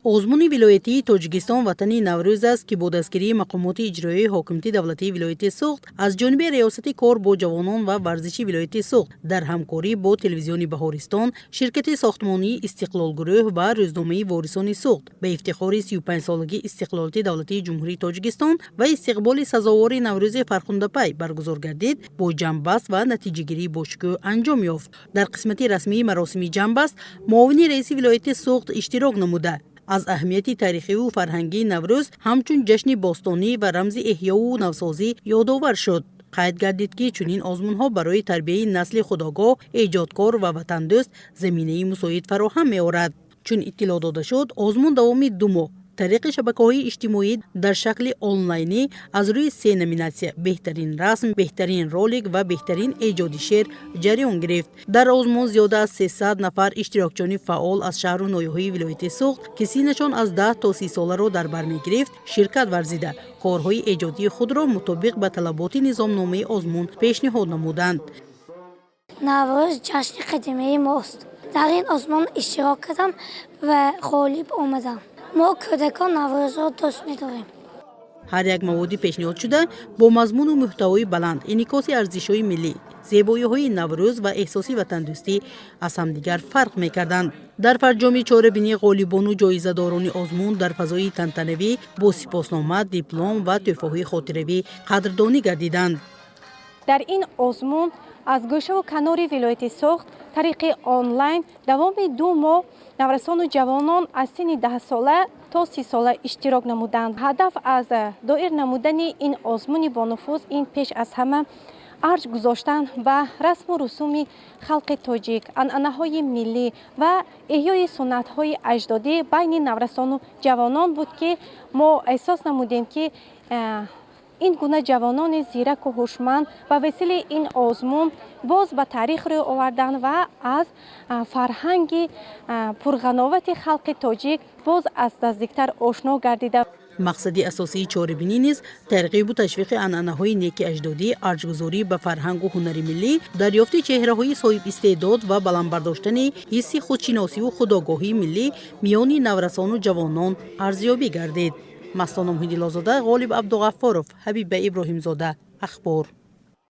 Озмуни вилоятии «Тоҷикистон ватани Наврӯз аст», ки бо дастгирии мақомоти иҷроияи ҳокимияти давлатии вилояти Суғд аз ҷониби Риёсати кор бо ҷавонон ва варзиши вилояти Суғд дар ҳамкорӣ бо телевизиони Баҳористон, ширкати сохтмонии «Истиқлолгурӯҳ» ва рӯзномаи «Ворисони Суғд» ба ифтихори 35-солагии истиқлолияти давлатии Ҷумҳурии Тоҷикистон ва истиқболи сазовори Наврӯзи фархундапай баргузор гардид, бо ҷамъбаст ва натиҷагирии бошукӯҳ анҷом ёфт. Дар қисмати расмии маросими ҷамъбаст муовини раиси вилояти Суғд иштирок намуда, аз аҳамияти таърихиву фарҳангии Наврӯз ҳамчун ҷашни бостонӣ ва рамзи эҳёву навсозӣ ёдовар шуд. Қайд гардид, ки чунин озмунҳо барои тарбияи насли худогоҳ, эҷодкор ва ватандӯст заминаи мусоид фароҳам меорад. Чун иттилоъ дода шуд, озмун давоми 2 моҳ тариқи шабакаҳои иҷтимоӣ дар шакли онлайнӣ аз рӯи се номинатсия: беҳтарин расм, беҳтарин ролик ва беҳтарин эҷоди шеър ҷараён гирифт. Дар озмун зиёда аз 300 нафар иштирокчиёни фаъол аз шаҳру ноҳияҳои вилояти Суғд, ки синнашон аз 10 то 30 соларо дар бар мегирифт, ширкат варзида, корҳои эҷодии худро мутобиқ ба талаботи низомномаи озмун пешниҳод намуданд. Наврӯз ҷашни қадимаи мост. Дар ин озмун иштирок кардам ва ғолиб омадам. Мо, кӯдакон, Наврӯзро дӯст медорем. Ҳар як маводи пешниҳодшуда бо мазмуну муҳтавои баланд, инъикоси арзишҳои миллӣ, зебоиҳои Наврӯз ва эҳсоси ватандӯстӣ аз ҳамдигар фарқ мекарданд. Дар фарҷоми чорабинӣ ғолибону ҷоизадорони озмун дар фазои тантанавӣ бо сипоснома, диплом ва тӯҳфаҳои хотиравӣ қадрдонӣ гардиданд. Дар ин озмун аз гӯшаву канори вилояти Суғд тариқи онлайн давоми 2 моҳ наврасону ҷавонон аз синни 10-сола то 30-сола иштирок намуданд. Ҳадаф аз доир намудани ин озмуни бонуфуз ин пеш аз ҳама арҷ гузоштан ба расму русуми халқи тоҷик, анъанаҳои миллӣ ва эҳёи суннатҳои аҷдодӣ байни наврасону ҷавонон буд, ки мо эҳсос намудем, ки ин гуна ҷавонони зираку ҳушманд ба василаи ин озмун боз ба таърих рӯй оварданд ва аз фарҳанги пурғановати халқи тоҷик боз аз наздиктар ошно гардида. Мақсади асосии чорабинӣ низ тарғибу ташвиқи анъанаҳои неки аҷдодӣ, арҷгузорӣ ба фарҳангу ҳунари миллӣ, дарёфти чеҳраҳои соҳибистеъдод ва баланд бардоштани ҳисси худшиносиву худогоҳии миллӣ миёни наврасону ҷавонон арзёбӣ гардид. Мастона Муҳиддилозода, Ғолиб Абдуғаффоров, Ҳабиба Иброҳимзода, «Ахбор».